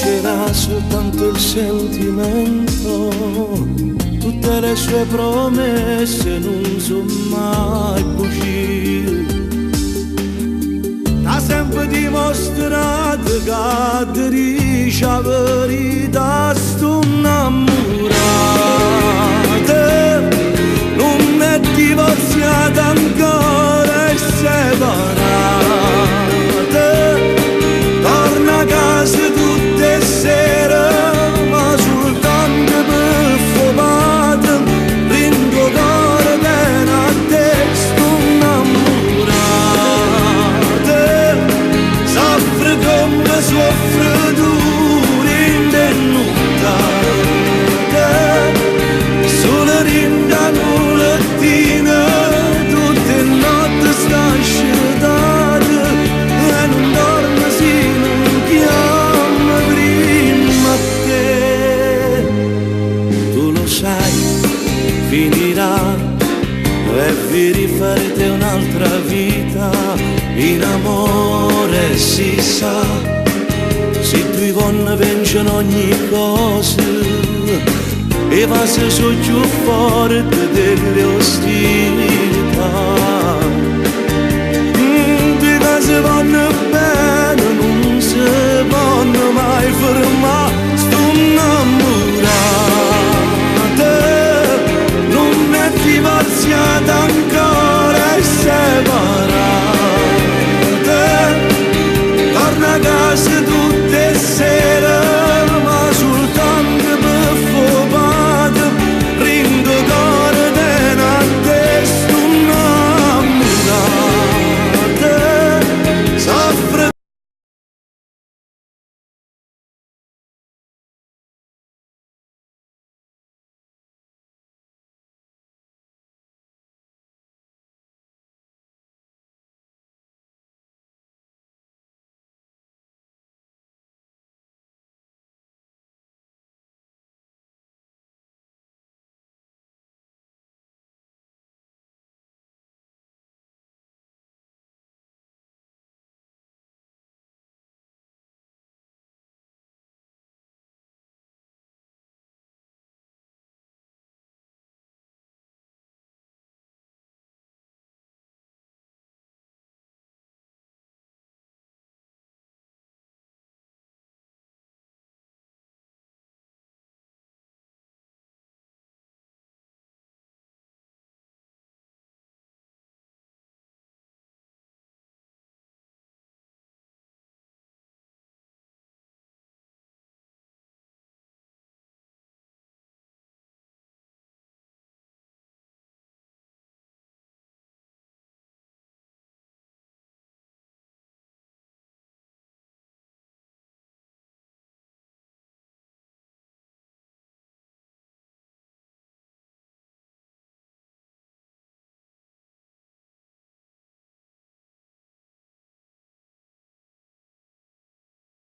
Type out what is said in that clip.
Vincerà soltanto il sentimento. Tutte le sue promesse nun so' mai bugie. T'ha sempre dimostrato che te dice 'a verità stu 'nnammurato. Nun è divorziato ancora è separato. Torna a casa tutt' 'e sere, ma soltanto pe' fa 'o pate, dint' 'o core tene a te stu 'nnammurato. Soffre comme soffre tu dint' 'e nuttate, sulo dint' a nu lettino tutt' 'e notte sta scetato e nun dorme si nun chiamma primma a te. Tu lo sai, finirà e vi rifarete un'altra vita in amore si sa, si duje vonno venceno ogni cosa 'e vase so' cchiù forte delle ostilità. Duje ca se vonno bene nun se ponno mai.